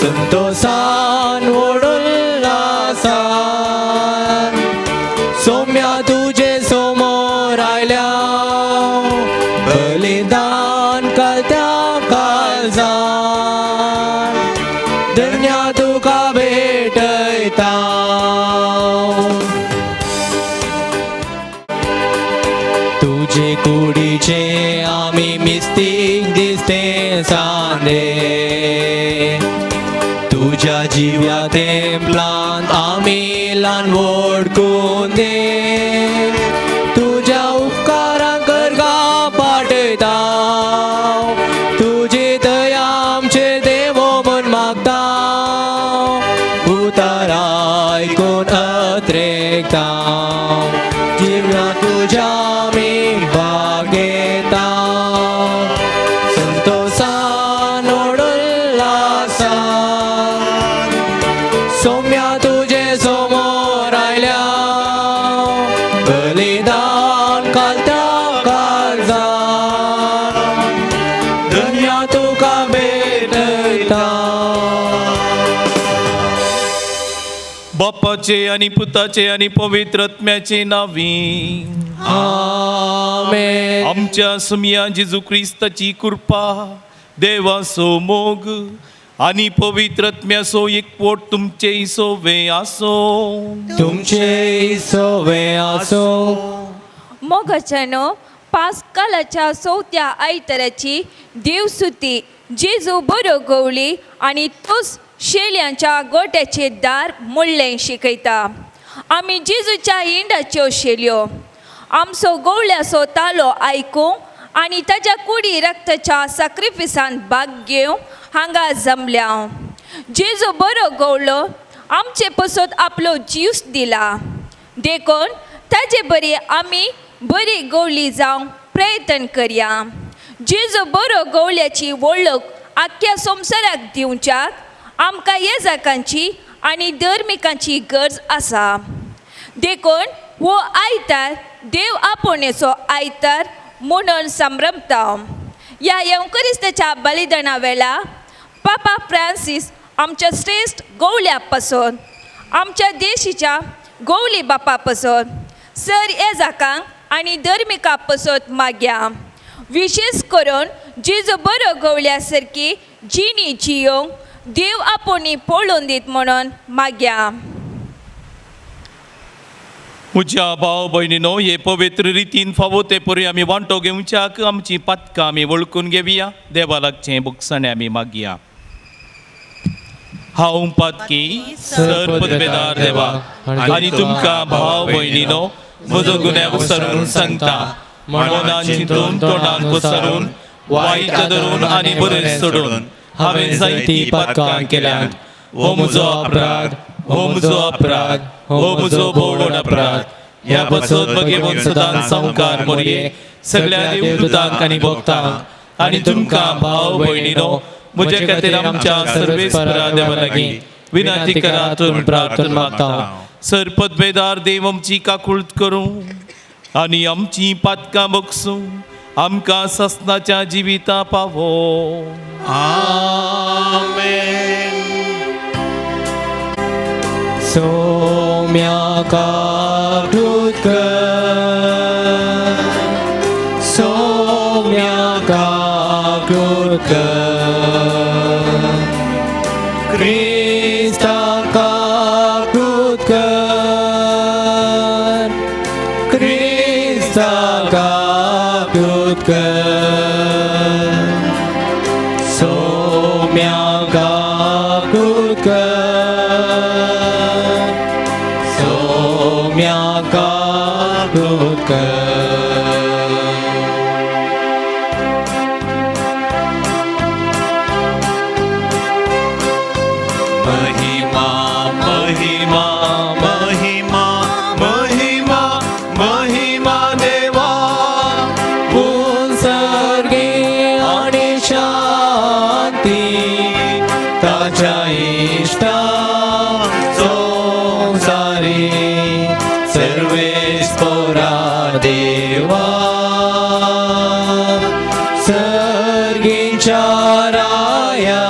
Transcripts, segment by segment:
संतोषान व्हड उल्लासान सोम्या तुजे समोर आयल्या बलिदान घालत्या काळजान धन्या तुका भेटयता. तुजे कुडीचे आमी मिस्तीक दिसते सांदे, तुज्या जिव्या तेंपलांत आमी ल्हान व्हड कुंदे, तुज्या उपकारांक गर्गा पाठयता, तुजी दया आमचेर देवो म्हूण मागता, उतार आयकून अत्रेकता, जिव्या तुज्या आमी भाग घेता, संतोषान व्हड उल्लासान सोम्या तुजे समोर आयल्या बलिदान घालत्या काळजान धन्या तुका भेटयता. बापाचे आनी पुताचे आनी पवित्र आत्म्याचे नांवी. आमेन. आमच्या सुमया जेजू क्रिस्ताची कृपा, देवाचो मोग आनी पवित्र आत्म्याचो एकवट तुमचे सोवे आसो. तुमचे सोवे आसो. मोगाच्यानो, पास्कालाच्या चवथ्या आयताराची देवसुती जेजू बरो गवली आनी तोच शेल्यांच्या गोट्याचे दार मोडलें शिकयता. आमी जेजूच्या इंडाच्यो शेल्यो. आमचो गवळ्याचो तालो आयकूंक आनी ताज्या कुडी रक्ताच्या साक्रिफिसान भाग घेवंक हांगा जमल्या. जेजू बरो गवलो आमचे पसत आपलो जीवस दिला, देखून ताजे बरी आमी बरी गवली जावंक प्रयत्न करया. जेजू बरो गवल्याची वळख आख्ख्या संवसाराक दिवच्याक आमकां येजाकांची आनी धर्मिकांची गरज आसा. देखून हो आयतार देव आपोवण्याचो आयतार म्हणून संभ्रमता. ह्या येवकरिस्ताच्या बलिदाना वेळा पापा फ्रांसीस आमच्या श्रेश्ठ गवल्या पासून, आमच्या देशीच्या गवली बापा पासून, सर येजाकांक आनी धर्मिका पासत मागया. विशेश करून जेजू बरो गवल्या सारकी जिणी जियोंक देव आपोवणी पळोवन दीत म्हणून मागया. म्हज्या भाव भयणीनो, हे पवित्र रितीन फावो ते परी आमी वांटो घेवच्याक आमची पातकां आमी वळखून घेवया. देवा लागचें भोगसणें आमी मागया. हांव पातकी सर पदवेदार देवा आनी तुमकां भाव भयणीनो म्हजो गुन्यांव सरून सांगता. मनान चिंतून, तोंडान पसरून, वायट धरून आनी बरें सोडून हांवें जायतीं पातकां केल्यांत. हो म्हजो अपराध, हो म्हजो अपराध, हो म्हजो भोवण अपराध. ह्या पासत भगेवन सदां सावकार मोरये, सगळ्या देवदूतांक आनी भक्तांक आनी तुमकां भाव भयणीनो म्हज्या खातीर आमच्या सर्वेस्परा देवा लागीं विनंती करात म्हूण प्रार्थना मागता. सर पदवेदार देव आमची काकूळत करूं आनी आमची पातकां बगसूं आमकां ससनाच्या जिविता पावो. आमेन. सोम्या काकूत कर, सोम्या काकूत कर, क्रिस्ता काकूत कर, क्रिस्ता काकूत कर, सोम्या काकूत कर, सोम्या काकूत कर. महिमा महिमा महिमा महिमा महिमा देवा, उत्सर्गे आणि शांती ताच्या इष्टा संसारी सर्वेस्पोरा देवा, सर्गींच्या राया.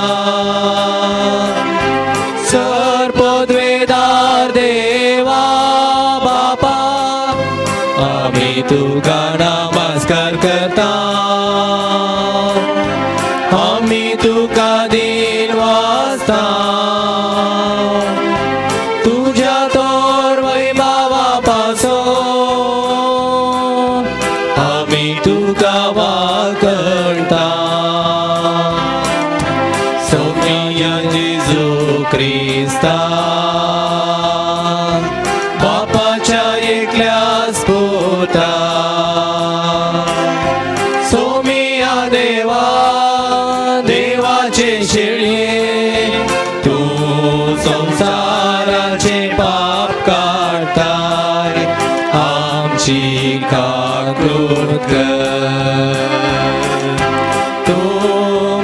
सोमिया जेजू क्रिस्ता बापाच्या एकल्याच पुता सोमिया देवा देवाचे शेळये तू संसाराचे पाप काडताय आमची काकूत कर तू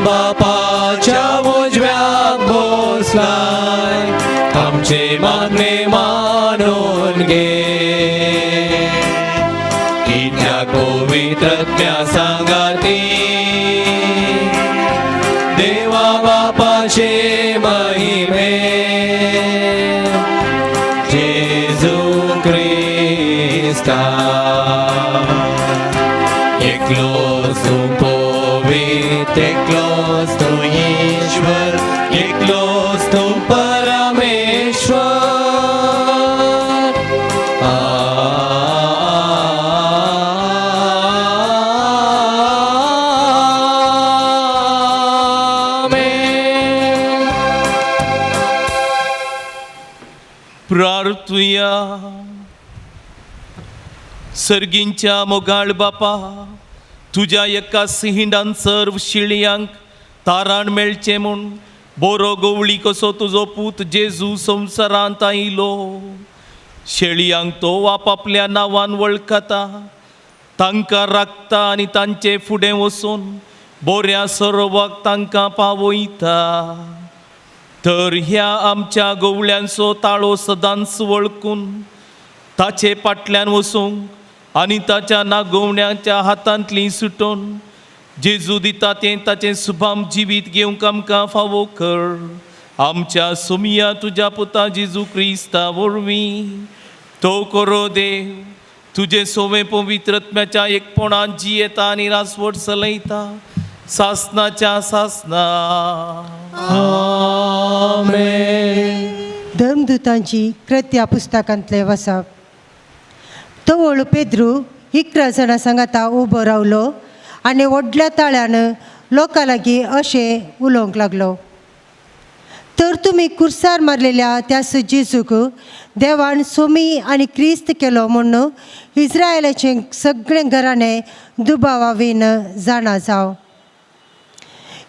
बापाच्या उजव्याक बसलाय आमचे मागणे मानून घे कित्याक पवित्रत्म्या सांगाती देवा बापाचे महिमे जेजू क्रिस्ता एकलोच तूं पवित्र एकलोच तूं ईश्वर एकलोच तूं परमेश्वर. आमेन. प्रार्थुया. सर्गींच्या मोगाळ बापा, तुज्या एका सिहिंडान सर्व शिळयांक ताराण मेळचें म्हूण बोरो गवळी कसो तुजो पूत जेजू संवसारांत आयलो. शेळयांक तो आपापल्या नांवान वळखता, तांकां राखता आनी तांचे फुडें वचून बोऱ्या सरोवाक तांकां पावयता. तर ह्या आमच्या गवळ्यांचो ताळो सदांच वळखून ताचे फाटल्यान वचूंक आनी ताच्या नागोवण्याच्या हातांतली सुटोवन जेजू दिता तें ताचें सुभाम जिवीत घेवंक आमकां फावो कर. आमच्या सोमिया तुज्या पुता जेजू क्रिस्ता वरवीं. तो करो देव तुजें सोवें पवित्रत्म्याच्या एकपणान जियेता आनी रासवट चलयता सासनाच्या सासना. आमेन. धर्मदूतांची कृत्या पुस्तकांतलें वसप. तवळ पेद्रू 11 जाणां सांगाता उबो रावलो आनी व्हडल्या ताळ्यान लोकां लागीं अशें उलोवंक लागलो, तर तुमी कुर्सार मारलेल्या त्या जेजूक देवान सोमी आनी क्रिस्त केलो म्हूण इस्रायलाचें सगळें घराणें दुबावावीन जाणा जावं.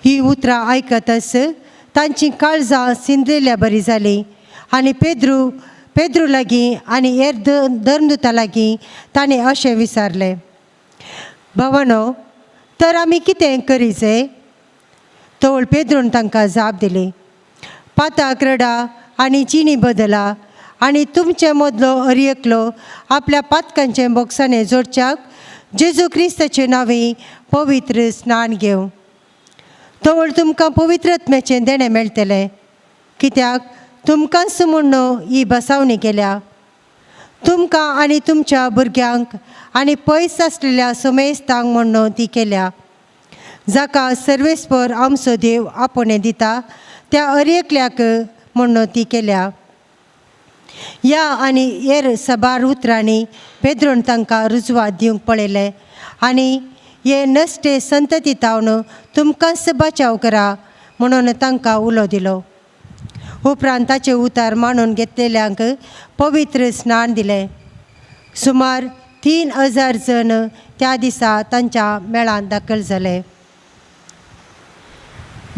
ही उतरां आयकतच तांची काळजां सिंदलेल्या बरी जालीं आनी पेद्रू लागीं आनी हेर धर्मदूता लागीं ताणें अशें विचारलें, भावानो, तर आमी कितें करीजे? तवळ पेद्रून तांकां जाप दिली, पाताक रडा आनी जिणी बदला आनी तुमचे मदलो हर एकलो आपल्या पातकांचे बोगसाणे जोडच्याक जेजू क्रिस्ताचे नांवी पवित्र स्नान घेवं. तवळ तुमकां पवित्रत्म्याचें देणें मेळटलें, कित्याक तुमकांच म्हूण ही बसावणी केल्या. तुमकां आनी तुमच्या भुरग्यांक आनी पयस आसलेल्या समेस्तांक म्हूण ती केल्या, जाका सर्वेस्पर आमचो देव आपोवणें दिता त्या हर एकल्याक म्हूण ती केल्या. ह्या आनी हेर सबार उतरांनी पेद्रोन तांकां रुजवात दिवंक पळयलें आनी हे नश्टे संतती तावन तुमकांच बचाव करा म्हणून तांकां उलो दिलो. उपरांत ताचे उतार मांडून घेतलेल्यांक पवित्र स्नान दिलें. सुमार 3000 जण त्या दिसा तांच्या मेळांत दाखल जाले.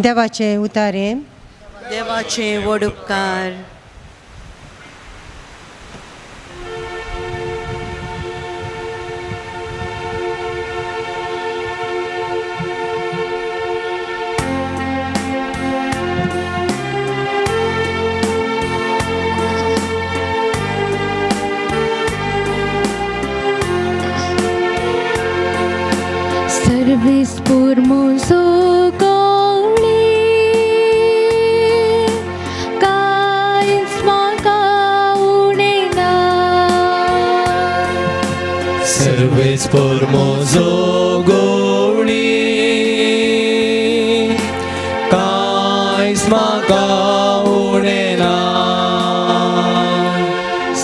देवाचें उतारे. देवाचे व्हड उपकार. Servis por muso goli कांयच म्हाका उणें ना. सर्वेस पोरमोजो गोवळी कांयच म्हाका उणें ना.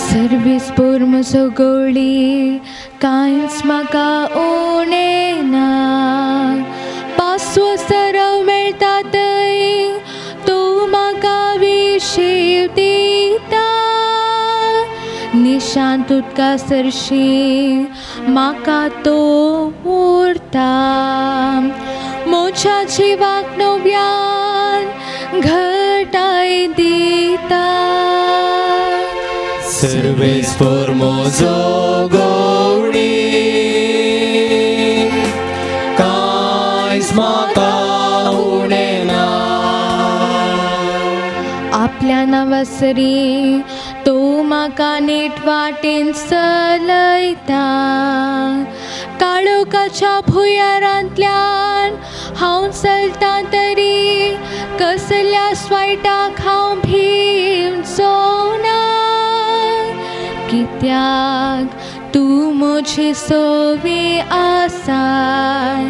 सर्वीस पुरमसो गोळी कांयच म्हाका उणें ना. पासवो सरव मेळटा थंय शांत उदका सरशी म्हाका तो उरता. म्हज्या जिवाक नव्यान घटाय दिता. सर्वेस पोरमोजो गवळी, कांयच म्हाका उणें ना. आपल्या नांवासरी तो म्हाका नीट वाटेन चलयता. काळोखाच्या भुंयारांतल्यान हांव चलता तरी कसल्या वायटाक हांव भिवचो ना, कित्याक तूं म्हजी सोवी आसाय.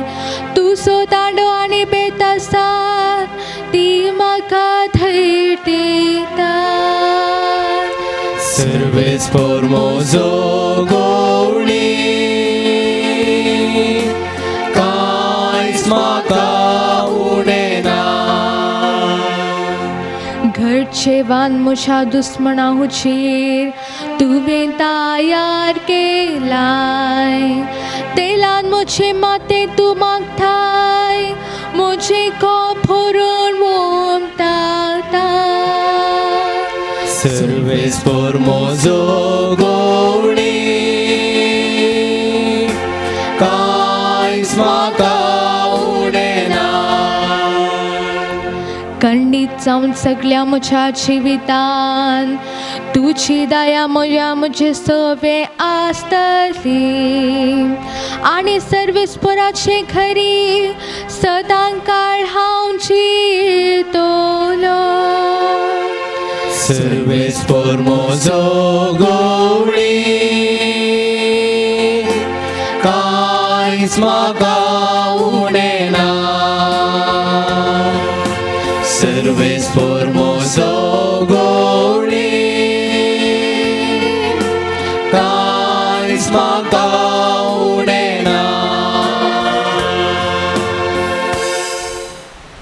तूं दांडो आनी बेत आसात ती म्हाका धैर्य दिता. सर्वेस पोरमोजो गवळी, कांयच म्हाका उणें ना. घरचे वान म्हज्या दुस्मणा हुचेर तुवें तयार केलाय. तेलान म्हजें माथें तूं मागताय, म्हजें कोप भरून ओंपता. सर्वेस पोरमोजो गवळी, कांयच म्हाका उणें ना. खंडीत जावन सगल्या म्हज्या जिवितान तुजी दया म्हज्या म्हजे सवे आसतली आनी सर्वेस्पराचे घरी सदां काळ हांव जितलो. सर्वेस पोरमोजो गवळी, कांयच म्हाका उणें ना. सर्वेस पोरमोजो गवळी, कांयच म्हाका उणें ना.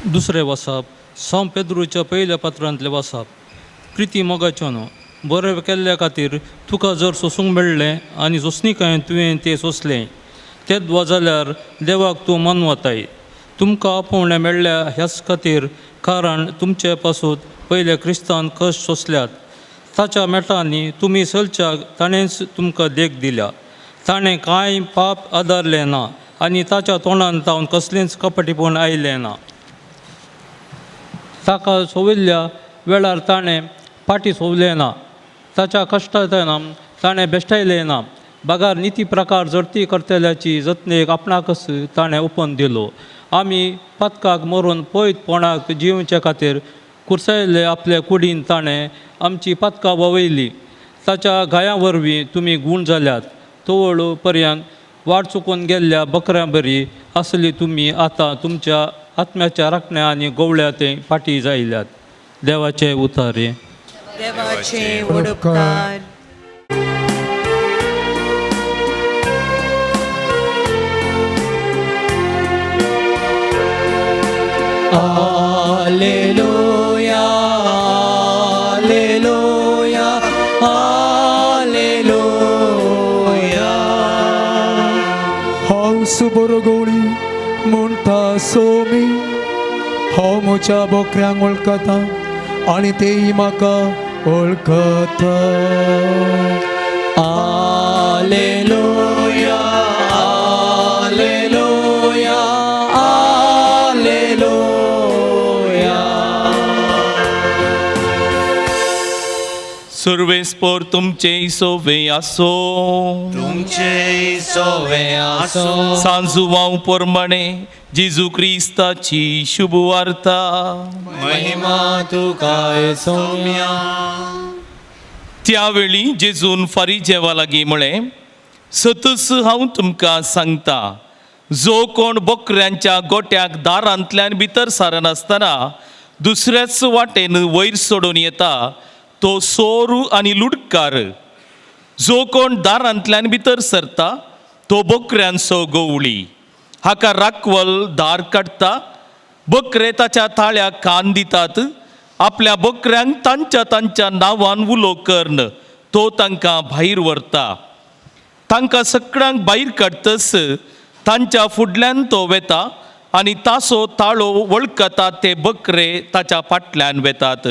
दुसरें वसाप, सांव पेद्रूच्या पयल्या पत्रांतलें वसाप. प्रिती मोगाच्यो, बरें केल्ल्या खातीर तुका जर सोसूंक मेळ्ळें आनी सोंसणीकायेन तुवें तें सोंसलें तेच जाल्यार देवाक तूं मानवताय. तुमकां आपोवणें मेळ्ळ्या ह्याच खातीर, कारण तुमचे पासून पयले क्रिस्तान कश्ट सोंसल्यात. ताच्या मेटांनी तुमी चलच्याक ताणेंच तुमकां देख दिल्या. ताणें कांय पाप आदारलें ना आनी ताच्या तोंडान तावन कसलेंच कपटीपण आयलें ना. ताका सोविल्ल्या वेळार ताणें फाटीं सोवलें ना, ताच्या कश्टांतल्यान ताणें बेश्टायलें ना. बगार निती प्रकार जडती करतल्याची जतनेक आपणाकच ताणें ओपन दिलो. आमी पातकाक मरून पयतपणाक जिवचे खातीर कुर्सायल्ले आपले कुडीन ताणें आमची पातकां वळयली. ताच्या घायां वरवीं तुमी गूण जाल्यात. तवळ पर्यंत वाट चुकून गेल्ल्या बकऱ्यां बरी आसली तुमी आतां तुमच्या आत्म्याच्या राखण्या आनी गोवळ्या ते फाटीं जायल्यात. देवाचे उतारे. देवाचे उपकार. Alleluia, Alleluia, Alleluia. हांव सुबोरो गवळी म्हणटा सोमी, हांव म्हज्या बोकऱ्यांक वळखता आनी तेय म्हाका वळखता. Alleluia, Alleluia, Alleluia. सुर्वेस्पोर तुमचे सोवे आसो. तुमचे सोवे आसो. सांजुवांव पोरमाणे जेजू क्रिस्ताची शुभ वार्ता. महिमा तुका सोम्या. त्यावेळी जेजून फारीजेवा लागीं म्हळें, सतच हांव तुमकां सांगता, जो कोण बोकऱ्यांच्या गोट्याक दारांतल्यान भितर सरनासतना दुसऱ्याच वाटेन वयर सोडून येता तो सोरू आनी लुडकार. जो कोण दारांतल्यान भितर सरता तो बोकऱ्यांचो गवळी. हाका राखवल दार काडटा. बकरे ताच्या ताळ्याक कान दितात. आपल्या बकऱ्यांक तांच्या तांच्या नांवान उलो कर्ण तो तांकां भायर व्हरता. तांकां सगळ्यांक भायर काडटस तांच्या फुडल्यान तो वेता आनी तासो ताळो वळखता ते बकरे ताच्या फाटल्यान वेतात.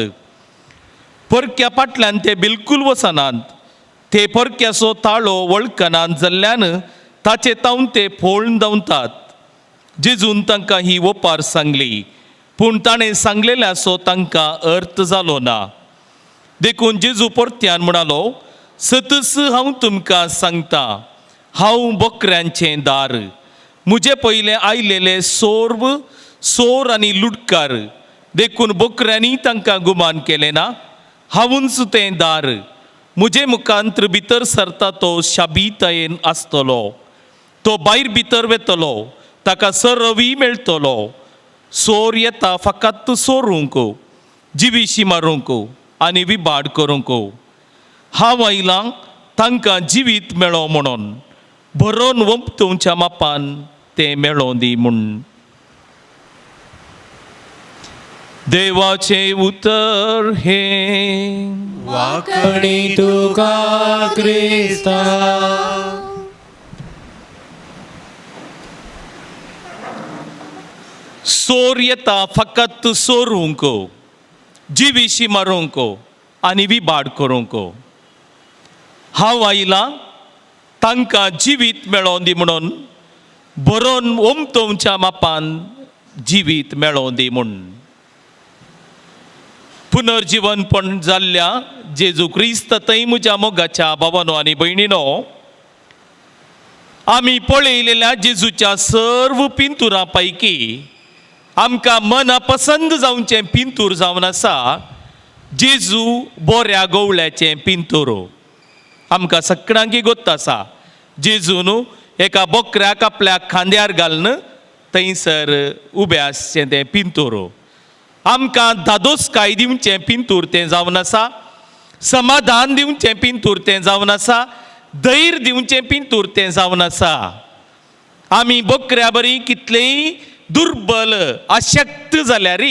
परक्या फाटल्यान ते बिलकूल वचनात. ते परक्याचो ताळो वळखनात जाल्ल्यान ताचे तावन ते फोळून धांवतात. जेजून तांकां ही ओपार सांगली, पूण ताणें सांगलेल्याचो तांकां अर्थ जालो ना. देखून जेजू परत्यान म्हणालो, सतच हांव तुमकां सांगता, हांव बकऱ्यांचें दार. म्हजे पयलें आयलेले सोर्व सोर आनी लुटकार, देखून बकऱ्यांनी तांकां गुमान केलें ना. हांवूच तें दार. म्हजे मुखांत भितर सरता तो शाबीतायेन आसतलो, तो भायर भितर वेतलो, ताका सरवी मेळटलो. सोर येता फकत सोरूंक, जिविशी मारूंक आनी विबाड करूंक. हांव आयलां तांकां जिवीत मेळो म्हणून, भरोन वमतुंच्या मापान तें मेळों दी म्हूण. देवाचें उतर हें. वाकणी तुका क्रिस्ता. सोर येता फकत सोरूंक, जिविशी मारूंक आनी विबाड करूंक. हांव आयलां तांकां जिवीत मेळों दी म्हणून, भरोन ओमतोवच्या मापान जिवीत मेळों दी म्हूण. पुनर्जिवनपण जाल्ल्या जेजू क्रिस्त थंय म्हज्या मोगाच्या बाबानो आनी भयणीनो, आमी पळयलेल्या जेजूच्या सर्व पिंतुरां पैकी आमकां मना पसंद जावचें पिंतूर जावन आसा जेजू बोऱ्या गोवळ्याचें पिंतूर. आमकां सगळ्यांकी गोत्त आसा, जेजून एका बोकऱ्याक आपल्या खांद्यार घालून थंयसर उबें आसचें तें पिंतूर. आमकां धादोसकाय दिवचें पिंतूर तें जावन आसा, समाधान दिवचें पिंतूर तें जावन आसा, धैर्य दिवचें पिंतूर तें जावन आसा. आमी बोकऱ्या बरी कितलेय दुर्बल अशक्त जाल्यार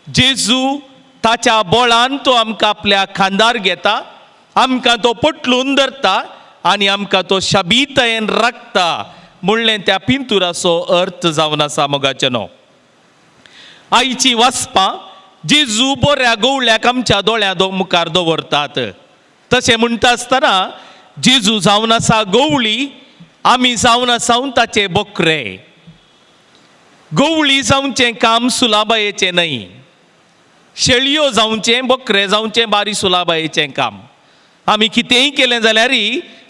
जेजू ताच्या बोळान तो आमकां आपल्या खांदार घेता, आमकां तो पटलून धरता आनी आमकां तो शाबीतायेन राखता म्हणलें त्या पिंतुराचो अर्थ जावन आसा. मोगाचें न्हू आयची वाचपां जेजू बऱ्या गोवळ्याक आमच्या दोळ्या मुखार दवरतात. तशें म्हणटा आसतना जेजू जावन आसा गोवळी, आमी जावन आसा ताचे बोकरे. गोवळी जावचें काम सुलाबायेचें न्हय, शेळयो जावचें बोकरे जावचें बारी सुलाबायेचें काम. आमी कितेंय केलें जाल्यार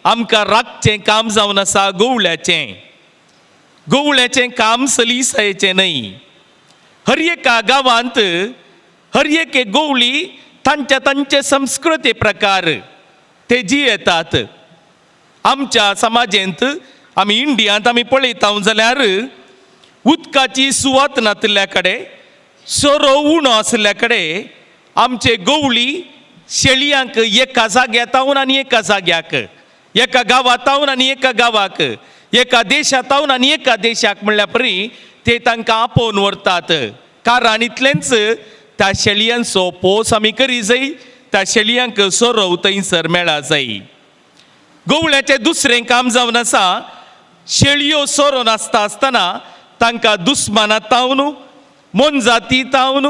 आमकां राखचें काम जावन आसा गोवळ्याचें. गोवळ्याचें काम सलीसायेचें न्हय. हर एका गांवांत हर एक गोवळी तांच्या तांचे संस्कृती प्रकार ते जियेतात. आमच्या समाजेंत आमी इंडियांत आमी पळयता जाल्यार उदकाची सुवात नातिल्ल्या कडेन, सोरो उणो आशिल्ल्या कडेन आमचे गोवळी शेळयांक एका जाग्यातावन आनी एका जाग्याक, एका गांवातावन आनी एका गांवाक, एका देशातावन आनी एका देशाक म्हणल्यार परी ते तांकां आपोवन व्हरतात. कारण इतलेंच त्या शेळयांचो पोस आमी करी जाय, त्या शेळयांक सोरो थंयसर मेळा जाय. गोवळ्याचें दुसरें काम जावन आसा, शेळयो सोरो नासता आसतना तांकां दुस्माना तावन, मोनजाती तावन,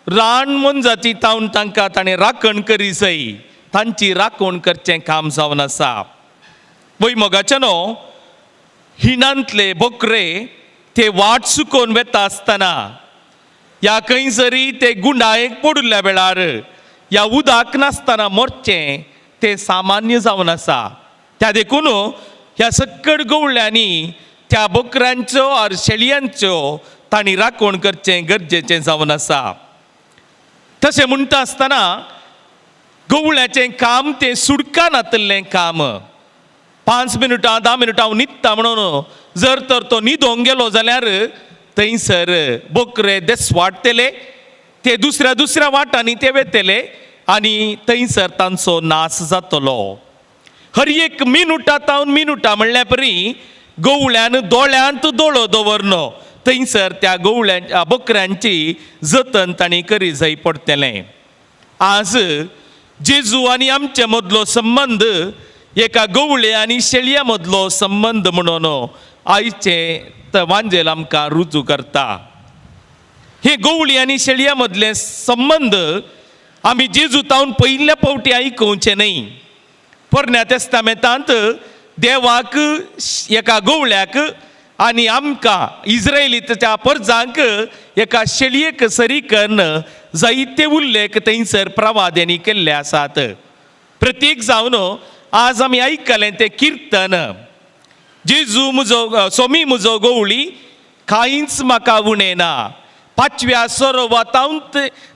रान मोनजाती तावन तांकां ताणें राखण करी जाय. तांची राखण करचें काम जावन आसा. वय मोगाचें न्हू, हिणांतले बोकरे ते वाट चुकोवन वेता आसतना ह्या खंय जरी ते गुंडायेक पडिल्ल्या वेळार ह्या उदक नासतना मरचें तें सामान्य जावन आसा. त्या देखून ह्या सक्कड गवळ्यांनी त्या बोकऱ्यांच्यो आर शेळयांच्यो तांणी राखण करचें गरजेचें जावन आसा. तशें म्हणटा आसतना गवळ्याचें काम तें सुडका नातिल्लें काम. 5 मिनटां 10 मिनटां हांव न्हिदता म्हणून जर तर तो न्हिदोंक गेलो जाल्यार थंयसर बोकरे देसवाडटले, ते दुसऱ्या दुसऱ्या वाटांनी ते वेतले आनी थंयसर तांचो नाश जातलो. हर एक मिनुटा तावन मिनुटा म्हणल्यार परी गवळ्यान दोळ्यांत दोळो दवरनो थंयसर त्या गवळ्या बोकऱ्यांची जतन तांणी करी जाय पडटलें. आज जेजू आनी आमचे मदलो संबंद एका गवळे आनी शेळया मदलो संबंद म्हणून आयचें वांजेल आमकां रुजू करता. हे गवळी आनी शेळया मदले संबंद आमी जेजू तावन पयल्या फावटी आयकुचें न्हय. पोरण्या तेस्तामेंतांत देवाक एका गवळ्याक आनी आमकां इस्रायलीच्या परजांक एका शेळयेक सरी कन्न जायते उल्लेख थंयसर प्रवाद्यांनी केल्ले आसात. प्रतीक जावन आज आमी आयकलें तें किर्तन, जेजू म्हजो सोमी म्हजो गवळी कांयच म्हाका उणें ना, पांचव्या सरोवातावन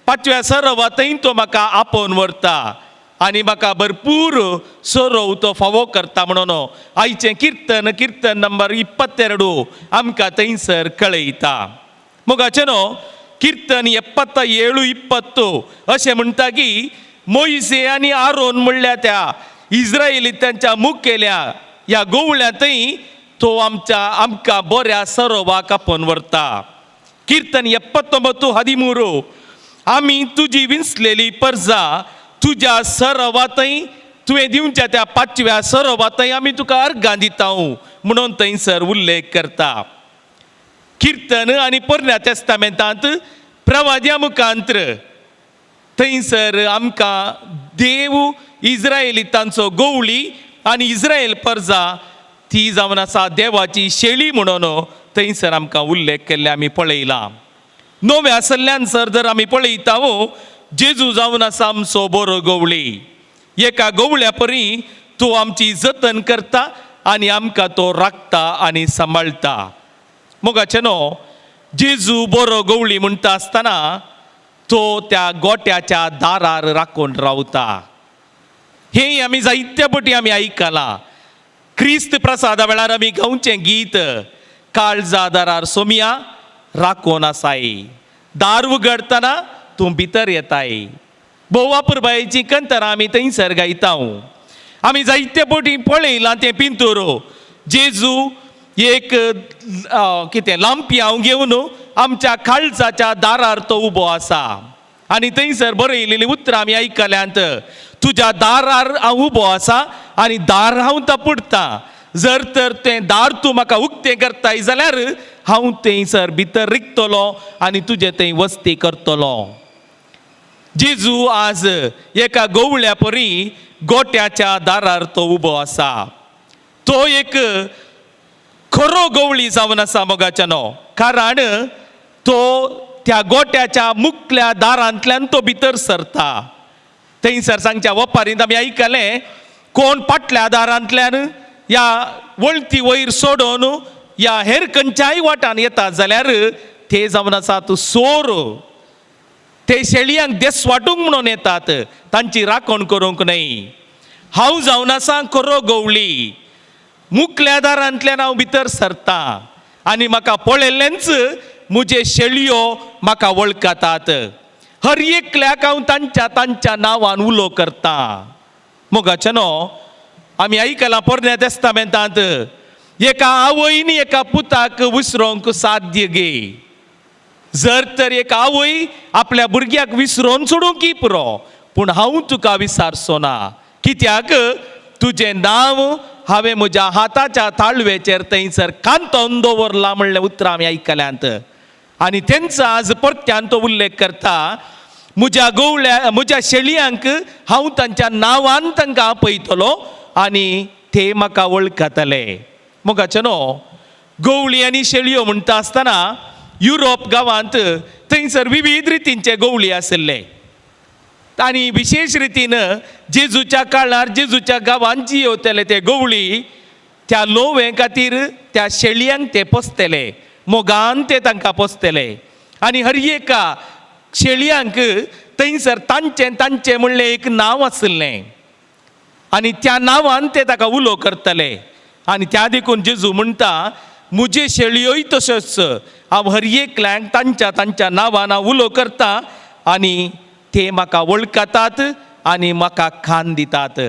पांचव्या सरोवातय तो म्हाका आपोवन व्हरता आनी म्हाका भरपूर सोरोव तो फावो करता म्हणून आयचें किर्तन, किर्तन नंबर 22 आमकां थंयसर कळयता. मोगाचें न्हू किर्तन 77 20 अशें म्हणटा की मोयसे आनी आरोन म्हणल्या त्या इस्रायली तांच्या मुखेल्या ह्या गोवळ्यांतय तो आमच्या आमकां बऱ्या सरोवाक आपोवन व्हरता. किर्तन 79 13 आमी तुजी विंचलेली परजा तुज्या सरोवातय तुवें दिवच्या त्या पांचव्या सरोवातय आमी तुका अर्गां दिता म्हणून थंयसर उल्लेख करता. किर्तन आनी पोरण्या तेस्तामेंतांत प्रवाद्या मुखांत्र थंयसर आमकां देव इस्रायली तांचो गवळी आनी इस्रायल परजा ती जावन आसा देवाची शेळी म्हणून थंयसर आमकां उल्लेख केल्ले आमी पळयला. नव्या सल्ल्यान सर जर आमी पळयता जेजू जावन आसा आमचो बरो गवळी, एका गवळ्या परी तो आमची जतन करता आनी आमकां तो राखता आनी सांबाळटा. मोगाचें न्हू जेजू बरो गवळी म्हणटा आसतना तो त्या गोट्याच्या दारार राखून रावता. हें आमी जायत्या पटी आमी आयकलां. क्रिस्त प्रसादा वेळार आमी गावचें गीत, काळजा दारार सोमया राखून आसाय, दार उगडटना तूं भितर येताय. भोव अपुरबायेचीं कंतरां आमी थंयसर गायता. आमी जायते पटी पळयलां तें पिंतूर, जेजू एक कितें लांपयांव घेवन आमच्या काळजाच्या दारार तो उबो आसा आनी थंयसर बरयलेलीं उतरां आमी आयकल्यांत, तुज्या दारार हांव उबो आसा आनी दार हांव तपुडटा, जर तर तें दार तूं म्हाका उक्तें करताय जाल्यार हांव थंयसर भितर रिगतलो आनी तुजें थंय वस्ती करतलो. जेजू आज एका गवळ्या परी गोट्याच्या दारार तो उबो आसा. तो एक खरो गवळी जावन आसा मोगाच्यानो, कारण तो त्या गोट्याच्या मुखल्या दारांतल्यान तो भितर सरता. थंयसर सांगच्या वपारींत आमी आयकलें, कोण फाटल्या दारांतल्यान या वळती वयर सोडून या हेर खंयच्याय वाटान येता जाल्यार ते जावन आसात सोर, ते शेळयांक देस वाटूंक म्हणून येतात, तांची राखण करूंक न्हय. हांव जावन आसा खरो गवळी, मुखल्या दारांतल्यान हांव भितर सरता आनी म्हाका पळयल्लेंच म्हजे शेळयो म्हाका वळखतात, हर एकल्याक हांव तांच्या तांच्या नांवान उलो करता. मोगाचें न्हू आमी आयकलां पोरण्या तेस्तामेंतांत एका आवयन एका पुताक विसरोंक साध्य गे, जर तर एक आवय आपल्या भुरग्याक विसरोन सोडूंक की पुरो, पूण हांव तुका विसारचो ना, कित्याक तुजें नांव हांवें म्हज्या हाताच्या ताळवेचेर थंयसर कांतोवन दवरलां म्हणलें उतरां आमी आयकल्यांत. आनी तेंचो आज परत्यान तो उल्लेख करता, म्हज्या गवळ्या म्हज्या शेळयांक हांव तांच्या नांवान तांकां आपयतलो आनी ते म्हाका वळखतले. मोगाचें न्हू गवळी आनी शेळयो म्हणटा आसतना युरोप गांवांत थंयसर विविध रितींचे गवळी आशिल्ले आनी विशेश रितीन जेजूच्या काळार जेजूच्या गांवांत जी येवतले ते गवळी त्या लोवे खातीर त्या शेळयांक ते पोसतले, मोगान ते तांकां पोसतले आनी हर एका शेळयांक थंयसर तांचें तांचें म्हणलें एक नांव आशिल्लें आनी त्या नांवान ते ताका उलो करतले. आनी त्या देखून जेजू म्हणटा म्हजे शेळयोय तश्योच हांव हर एकल्यांक तांच्या तांच्या नांवान हांव उलो करता आनी ते म्हाका वळखतात आनी म्हाका खान दितात.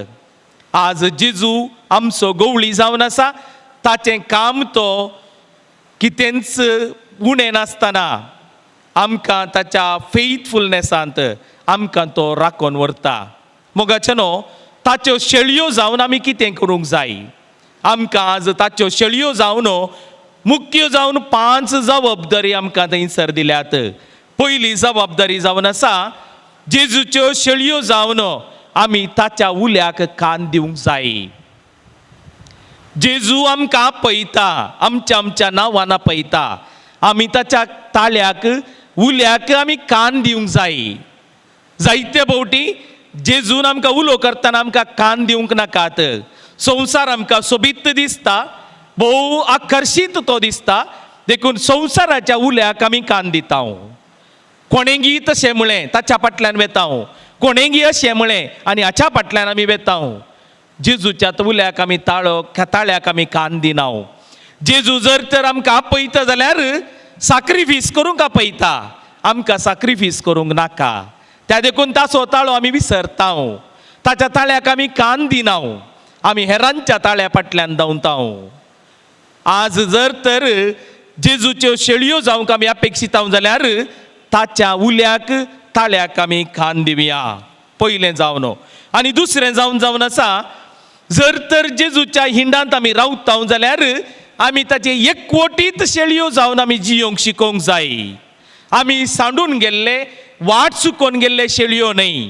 आज जेजू आमचो गवळी जावन आसा, ताचें काम तो कितेंच उणें नासतना आमकां ताच्या फेथफुलनेसांत आमकां तो राखून व्हरता. मोगाच्यानो, ताच्यो शेळयो जावन आमी कितें करूंक जाय? आमकां आज ताच्यो शेळयो जावन मुख्य जावन 5 जबाबदारी आमकां थंयसर दिल्यात. पयली जबाबदारी जावन आसा, जेजूच्यो शेळयो जावन आमी ताच्या उल्याक कान दिवंक जाय. जेजू आमकां आपयता, आमच्या आमच्या नांवान आपयता. आमी ताच्या ताळ्याक उल्याक आमी कान दिवंक जाय. जायते फावटी जेजून आमकां उलो करतना आमकां कान दिवंक नाकात. संवसार आमकां सोबीत दिसता, भोव आकर्शीत तो दिसता, देखून संवसाराच्या उल्याक आमी कान दिता. कोणेंगी तशें म्हळें ताच्या फाटल्यान वेता, कोणेंगी अशें म्हळें आनी हाच्या फाटल्यान आमी वेता. जेजूच्या उल्याक आमी ताळो ताळ्याक आमी कान दिना. जेजू जर तर आमकां आपयता जाल्यार साक्रिफीस करूंक आपयता, आमकां साक्रिफीस करूंक नाका. त्या देखून ताचो ताळो आमी विसरता, ताच्या ताळ्याक आमी कान दिना, आमी हेरांच्या ताळ्या फाटल्यान धांवता. आज जर तर जेजूच्यो शेळयो जावंक आमी अपेक्षिता जाल्यार ताच्या उल्याक ताळ्याक आमी कान दिवया, पयलें जावन. आनी दुसरें जावन जावन आसा, जर तर जेजूच्या हिंडांत आमी रावता जाल्यार आमी ताचे एकवटीत शेळयो जावन आमी जियोंक शिकोवंक जाय. आमी सांडून गेल्ले, वाट चुकोवन गेल्ले शेळयो न्हय,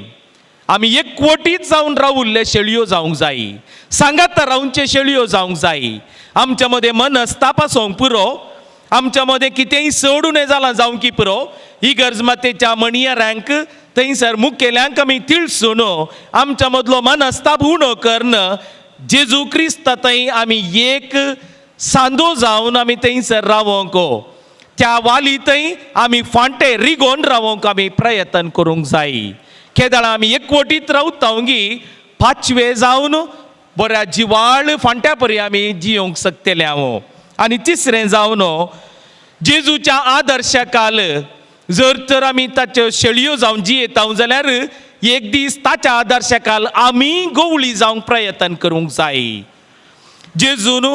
आमी एकवटीत जावन रावुल्ले शेळयो जावंक जाय. सांगात रावचे शेळयो जावंक जाय. आमच्या मदें मनस्ताप आसूंक पुरो, आमच्या मदें कितेंय सोडून हें जालां जावंकी पुरो. इगर्ज मातेच्या मणियारांक थंयसर मुखेल्यांक आमी तिळसून आमच्या मदलो मनस्ताप उणो करून जेजू क्रिस्ता थंय आमी एक सांदो जावन आमी थंयसर रावोंक, त्या वाली थंय आमी फांटे रिगोवन रावोंक आमी प्रयत्न करूंक जाय. केदळा आमी एकवटीत रावता गी पाचवे जावन बऱ्या जिवाळ फांट्या परी आमी जियोंक शकतले हांव. आनी तिसरें जावन जेजूच्या आदर्शकाल जर तर आमी ताच्यो शेळयो जावन जियेता जाल्यार एक दीस ताच्या आदर्शकाल आमी गवळी जावंक प्रयत्न करूंक जाय. जेजून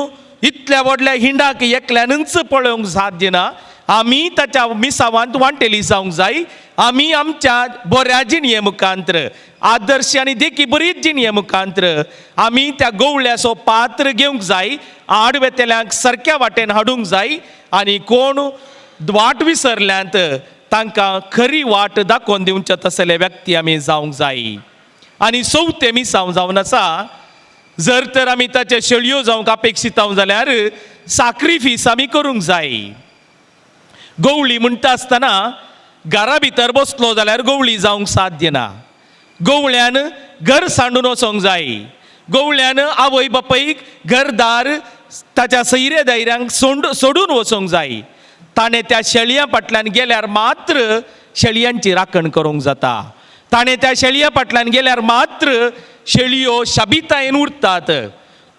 इतल्या व्हडल्या हिंडाक एकल्यानूच पळोवंक साध्य ना, आमी ताच्या मिसावांत वांटेली जावंक जाय. आमी आमच्या बऱ्या जिणये मुखांत्र आदर्श आनी देखी बरीच जिणये मुखांत्र आमी त्या गवळ्याचो पात्र घेवंक जाय, आड वेतल्यांक सारक्या वाटेन हाडूंक जाय आनी कोण वाट विसरल्यांत तांकां खरी वाट दाखोवन दिवचे तसले व्यक्ती आमी जावंक जाय. आनी चवथें मिसांव जावन आसा, जर तर आमी ताचे शेळयो जावंक अपेक्षिता जाल्यार साक्रिफीस आमी करूंक जाय. गवळी म्हणटा आसतना घरा भितर बसलो जाल्यार गवळी जावंक साध्य ना. गवळ्यान घर सांडून वचोंक जाय. गवळ्यान आवय बापायक घरदार ताच्या सैरे दायऱ्यांक सोडून वचोंक जाय. ताणें त्या शेळयां फाटल्यान गेल्यार मात्र शेळयांची राखण करूंक जाता. ताणें त्या शेळयां फाटल्यान गेल्यार मात्र शेळयो शाबितायेन उरतात.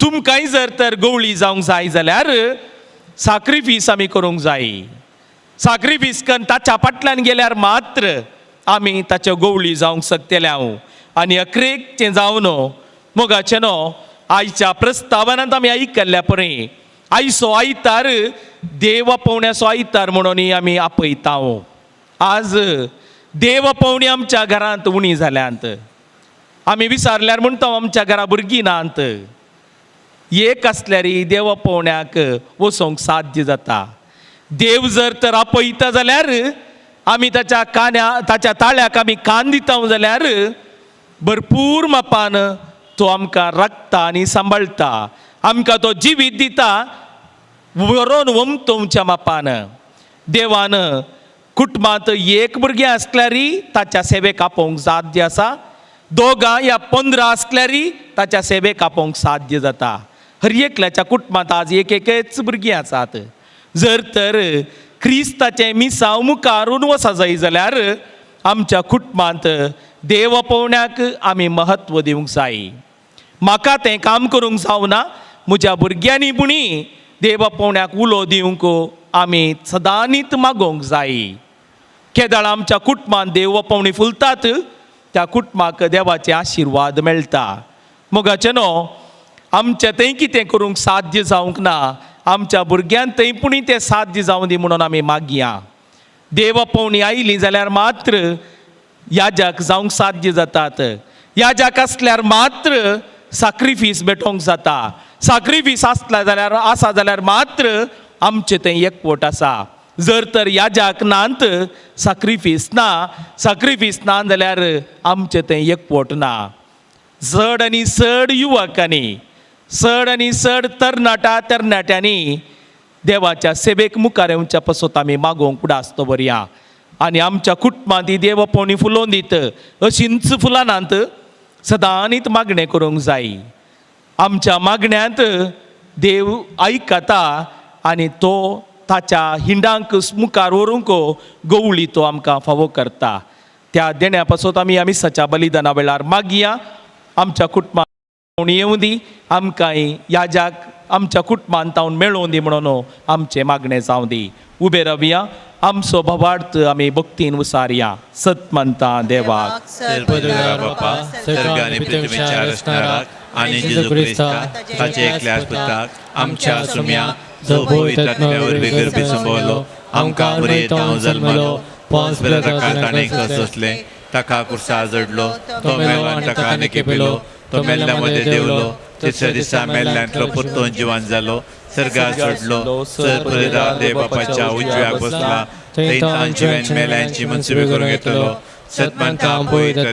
तुमकांय जर तर गवळी जावंक जाय जाल्यार साक्रिफीस आमी करूंक जाय. साक्रिफीस करून ताच्या फाटल्यान गेल्यार मात्र आमी ताच्यो गवळी जावंक शकतले हांव. आनी अकरेकचें जावन मोगाचें न्हू आयच्या प्रस्तावनांत आमी आयकल्ल्या परी आयचो आयतार देव आपोवण्याचो आयतार म्हणून आमी आपयता. आज देव आपोवणी आमच्या घरांत उणी जाल्यांत. आमी विचारल्यार म्हणटा आमच्या घरा भुरगीं नात. एक आसल्यार देव आपोवण्याक वचोंक साध्य जाता. देव जर तर आपयता जाल्यार आमी ताच्या कान्या ताच्या ताळ्याक आमी कान दिता जाल्यार भरपूर मापान तो आमकां राखता आनी सांबाळटा. आमकां तो जिवीत दिता व्हरोन वमतोवच्या मापान. देवान कुटुंबांत एक भुरगें आसल्यारय ताच्या सेवेक आपोवंक साध्य आसा, 2 या 15 आसल्यारय ताच्या सेवेक आपोवंक साध्य जाता. हर एकल्याच्या कुटुंबांत आज एक एकच भुरगीं आसात. जर तर क्रिस्ताचें मिसांव मुखारून वचा जाय जाल्यार आमच्या कुटुंबांत देव आपोवण्याक आमी म्हत्व दिवंक जाय. म्हाका तें काम करूंक जावना, म्हज्या भुरग्यांनी पुणी देव आपोवण्याक उलो दिवंक आमी सदांनीत मागोवंक जाय. केदळ आमच्या कुटुंबांत देव आपोवणी फुलतात त्या कुटुंबाक देवाचे आशिर्वाद मेळटा. मोगाचें न्हू आमचें थंय कितें करूंक साध्य जावंक ना, आमच्या भुरग्यान थंय पुणी तें साध्य जावं दी म्हणून आमी मागया. देव आपोवणी आयली जाल्यार मात्र याजक जावंक साध्य जातात. याजाक आसल्यार मात्र साक्रिफीस भेटोवंक जाता. साक्रिफीस आसला जाल्यार आसा जाल्यार मात्र आमचें तें एकवट आसा. जर तर याजाक नात साक्रिफीस ना, साक्रिफीस ना जाल्यार आमचें तें एकवट ना. चड आनी चड युवकांनी, चड आनी चड तरणाटा तरणाट्यांनी देवाच्या सेवेक मुखार येवच्या पासत आमी मागोवंक फुडास दवरया आनी आमच्या कुटुंबांत ही देव पोवणी फुलोवन दीत अशींच फुलां नात सदांनीत मागणें करूंक जाय. आमच्या मागण्यांत देव आयकता आनी तो ताच्या हिंडांक मुखार व्हरूंक गवळी तो आमकां फावो करता. त्या देण्या पासत आमी आमी सच्या बलिदाना वेळार मागया. आमच्या कुटुंबान येवं दी, आमकांय याजाक आमच्या कुटुंबान तावन मेळोवन दी म्हणून आमचें मागणें जावं दी. उबे रावया, आमचो भावार्थ आमी भक्तीन उसारया. सत मानता देवाक. सर्वदया बापा, सर्ग आनी पृथ्वीच्या रचणाराक आनी जेजू क्रिस्ताक ताचे एकल्या पुताक आमच्या सुम्या जो पवित्र वरवीं गर्भी संभवलो, आमकां मरियेंत जल्मलो, पोंस पिलाताका ताणें सोंसलें, ताका कुर्सा जडलो, तो मेलो आनी ताका निकेपेलो, तो मेल्ल्या मदें देंवलो, तिसऱ्या दिसा मेल्ल्यांतलो परतून जिवन जालो, सर्गार सोडलो, सर्वदा देव बापाच्या उजव्याक बसला, थंय तांची मेल्यांची मनसुबी करूंक येतलो. सतमानता पवित्र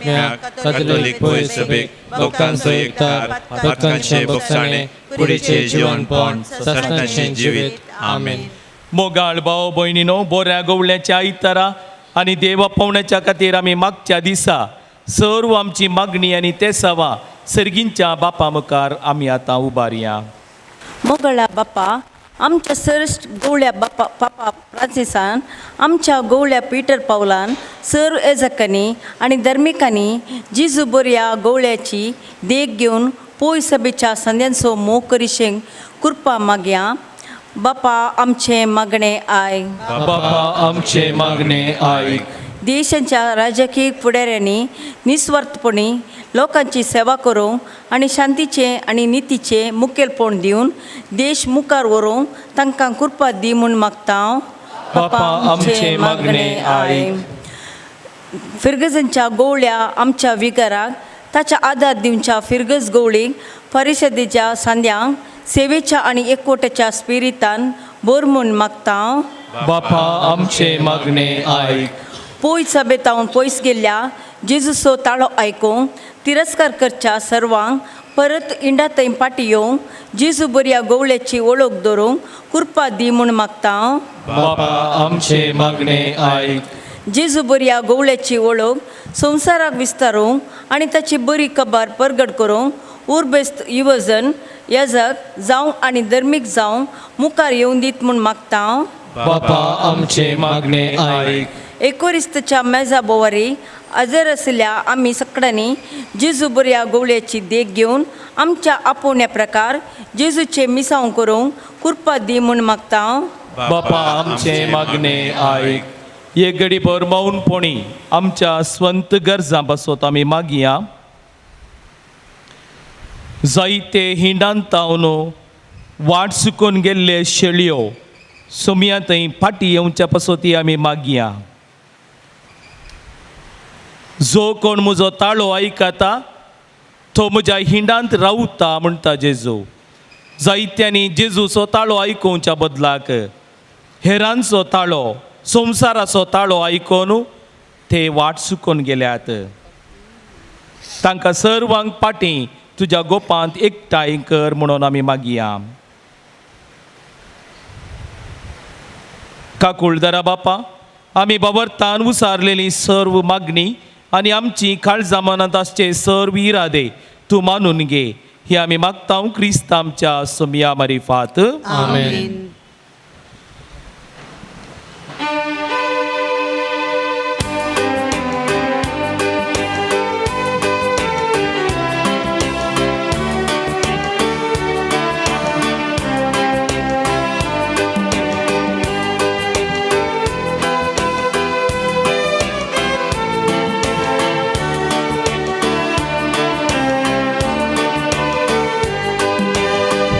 कातोलीक पवित्र सभेक, भक्तांचो एकतार, पातकांचे बक्षाणे, कुडीचे जीवनपण, सासणाचें जिवीत. आमेन. मोगाळ भाव भयणीनो, बोऱ्या गवळ्याच्या आयतारा आनी देवा पावण्याच्या खातीर आमी मागच्या दिसा सर्व आमची मागणी आनी तेसावां सर्गींच्या बापा मुखार आमी आतां उबारया. मोगळा बापा, आमच्या सरश्ट गवळ्या बापा पापा फ्रांसिसान, आमच्या गवळ्या पीटर पावलान, सर्व एजकांनी आनी धर्मिकांनी जिजू बोरया गवळ्याची देख घेवन पोय सभेच्या संद्यांचो मोग करिशेंक कृपा मागया. बापा आमचें मागणें आयक. बापा आमचें मागणें आयक. देशाच्या राजकीय फुडाऱ्यांनी निस्वार्थपणी लोकांची सेवा करूंक आनी शांतीचें आनी नितीचें मुखेलपण दिवन देश मुखार व्हरूंक तांकां कृपा दी म्हूण मागता. बापा आमचें मागणें आयक. फिर्गजनच्या गवळ्या आमच्या विगाराक ताच्या आदार दिवच्या फिर्गज गवळीक परिशदेच्या सांद्यांक सेवेच्या आनी एकवटाच्या स्पिरितान बोर म्हूण मागता. बापा आमचें मागणें आयक. पयस सभेतावन पयस गेल्ल्या जेजूचो ताळो आयकूंक तिरस्कार करच्या सर्वांक परत इंडा थंय फाटी येवंक जेजू बरया गवळ्याची वळख दवरूंक कृपा दी म्हूण मागता. बापा आमचें मागणें आयक. जेजू बरया गवळ्याची वळख संवसाराक विस्तारूंक आनी ताची बरी खबर परगट करूंक उरबेस्त युवजन याजक जावं आनी धर्मीक जावं मुखार येवन दीत म्हूण मागता. बापा आमचें मागणें आयक. एकोरिस्तच्या मेजा बोवारी हजर आशिल्ल्या आमी सगळ्यांनी जेजू बरया गवळ्याची देख घेवन आमच्या आपोवण्या प्रकार जेजूचें मिसांव करूंक कृपा दी म्हूण मागता. बापा आमचें मागणें आयक. एक घडी भर मौनपणी आमच्या स्वंत गरजां पासत आमी मागया. जायते हिंडान तावन वाट चुकून गेल्ले शेळयो सोमया थंय फाटी येवच्या पासत आमी मागया. जो कोण म्हजो ताळो आयकता तो म्हज्या हिंडांत रावता म्हणटा जेजू. जायत्यांनी जेजूचो ताळो आयकुच्या बदलाक हेरांचो ताळो, संवसाराचो ताळो आयकून ते वाट चुकून गेल्यात. तांकां सर्वांक फाटीं तुज्या गोपांत एकठांय कर म्हणून आमी मागया. काकुळदारा बापा, आमी बाबरतान उसारलेली सर्व मागणी आनी आमची काळजा मनांत आसचे सर्व इरादे तूं मानून घे. ही आमी मागता क्रिस्त आमच्या सोमया मारिफात. आमेन.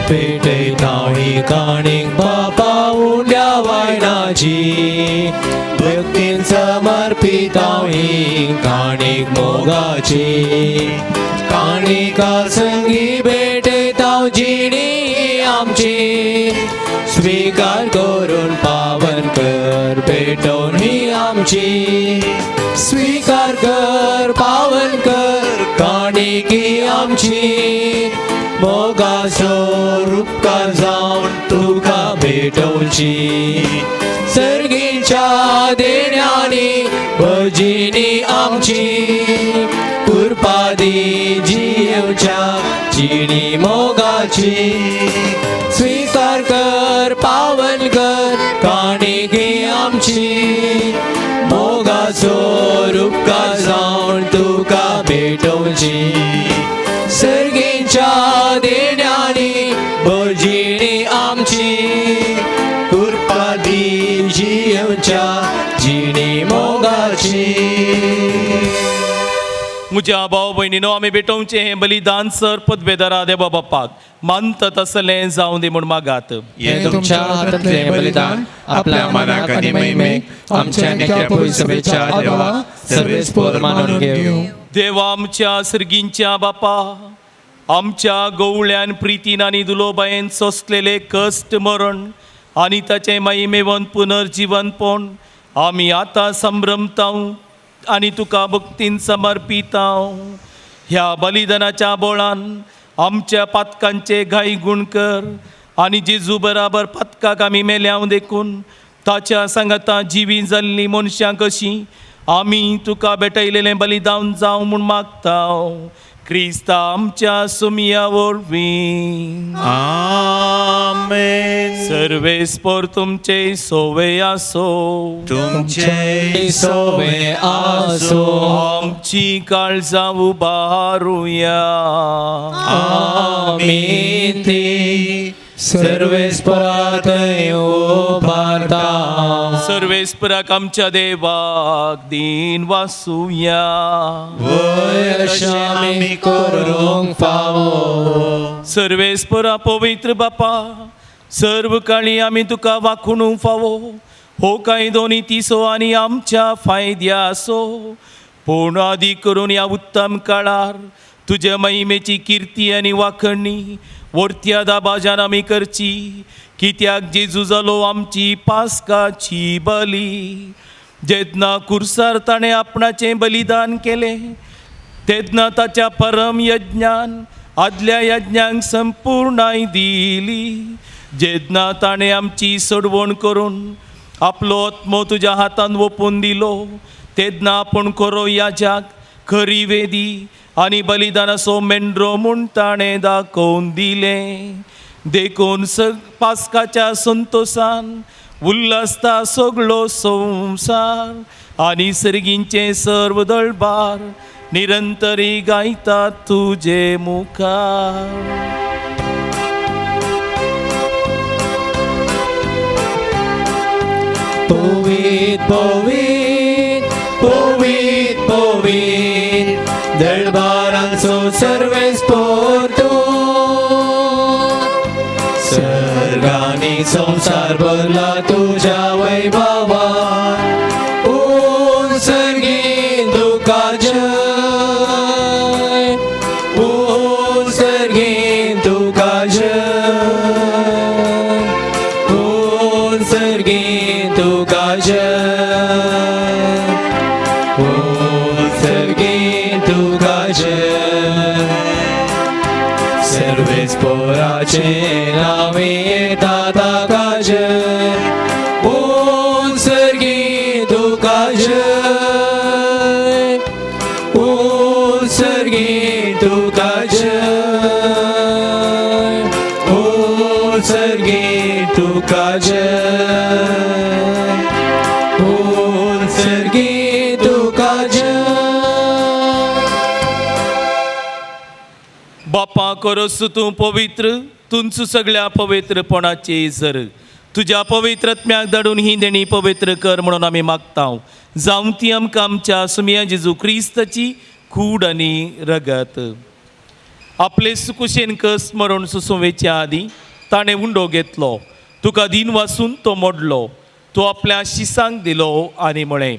पेटयता ही काणीक बापा उंड्या वायनाची. माझी भक्तीन समर्पिताव ही काणीक मोगाची काणिका संगी भेटताव जिणी आमची स्वीकार करून पावन कर भेटवून ही आमची स्वीकार कर पावन कर काणिकी आमची मोगाचो उपकार जावन तुका भेटोवची सर्गीच्या देण्यानी भजिनी आमची कृपादी जियेवच्या जिणी मोगाची स्वीकार कर पावन कर काणिकी आमची मोगाचो उपकार जावन तुका भेटोवची सर्गीच्या देण्यानी भजिणी आमची कृपा दी जियेवच्या जिणी मोगाची. म्हज्या भाव भयणीनो, आमी भेटोवचें हें बलिदान सर पदवेदारा देवा बापाक मानता तसलें जावं दी म्हूण मागात. हे तुमच्या हातांतलें बलिदान आपल्या मनाक आनी महिमेक आमच्या नित्य पवित्र देवा सर्वेस्पोर मानून घेवं. देवा आमच्या सर्गींच्या बापा, आमच्या गवळ्यान प्रितीन आनी दुलोबायेन सोंसलेले कश्ट मरण आनी ताचें महिमेवन पुनर्जिवनपण आमी आतां संभ्रमताव आनी तुका भक्तीन समर्पिताव. ह्या बलिदानाच्या बोळान आमच्या पातकांचे घाई गुण कर आनी जेजू बराबर पातकाक आमी मेल्याव देखून ताच्या सांगाता जिवी जाल्लीं मनशां कशीं आमी तुका भेटयलेलें बलिदान जावं म्हूण मागताव, क्रिस्ता आमच्या सुमया वरवीं. आमेन. सर्वेस्पोर तुमचे सोवे आसो. तुमचे सोवे आसो. आमची काळजां उबारुया. आमी ती सर्वेस्परा थंय उबारता. सर्वेस्पराक आमच्या देवाक दीन वासुया. वय अशें आमी करूंक फावो. सर्वेस्परा पवित्र बापा, सर्व काळी आमी तुका वाखणूंक फावो. हो कायदो नितीचो आनी आमच्या फायद्याचो, पूण आदी करून ह्या उत्तम काळार तुज्या महिमेची किर्ती आनी वाखणी वरत्या दाबाजान आमी करची, कित्याक जेजू जालो आमची पास्काची बली. जेन्ना कुर्सार ताणें आपणाचें बलिदान केलें तेन्ना ताच्या परम यज्ञान आदल्या यज्ञांक संपूर्णाय दिली. जेन्ना ताणें आमची सोडवण करून आपलो आत्मो तुज्या हातान ओपून दिलो तेन्ना आपूण खरो याजाक खरी वेदी आनी बलिदानाचो मेंढरो म्हूण ताणें दाखोवन दिलें. देखून पास्काच्या संतोसान उल्हासता सगळो संवसार आनी सर्गींचें सर्व दळबार निरंतरी गायतात तुजे मुखार. पवीत पवीत पवीत पवीत दळबारांचो सर्वेस्पोर तूं, सर्गांनी संवसार भरला तुज्या वैभवान. ऊन सर्गीन तुका जय, ऊन सर्गीन तुका जय, ऊन सर्गीन तुका जय, ऊन सर्गीन तुका जय. सर्वेस्पोराचे नावे येता ताका जय, ऊन सर्गीन तुका जय, ऊन सर्गीन तुका जय, ऊन सर्गीन तुका जय, ऊन सर्गीन तुका जय. बापा करस तूं पवित्र, तुंच सगळ्या पवित्रपणाचे जर तुज्या पवित्र आत्म्याक धाडून ही देणी पवित्र कर म्हणून आमी मागता. जावं ती आमकां आमच्या सुमया जेजू क्रिस्ताची कूड आनी रगत. आपले सुकुशेन कस मरण सुसोवेच्या आदीं ताणें उंडो घेतलो, तुका दीन वासून तो मोडलो. तो आपल्या शिसांक दिलो आनी म्हळें,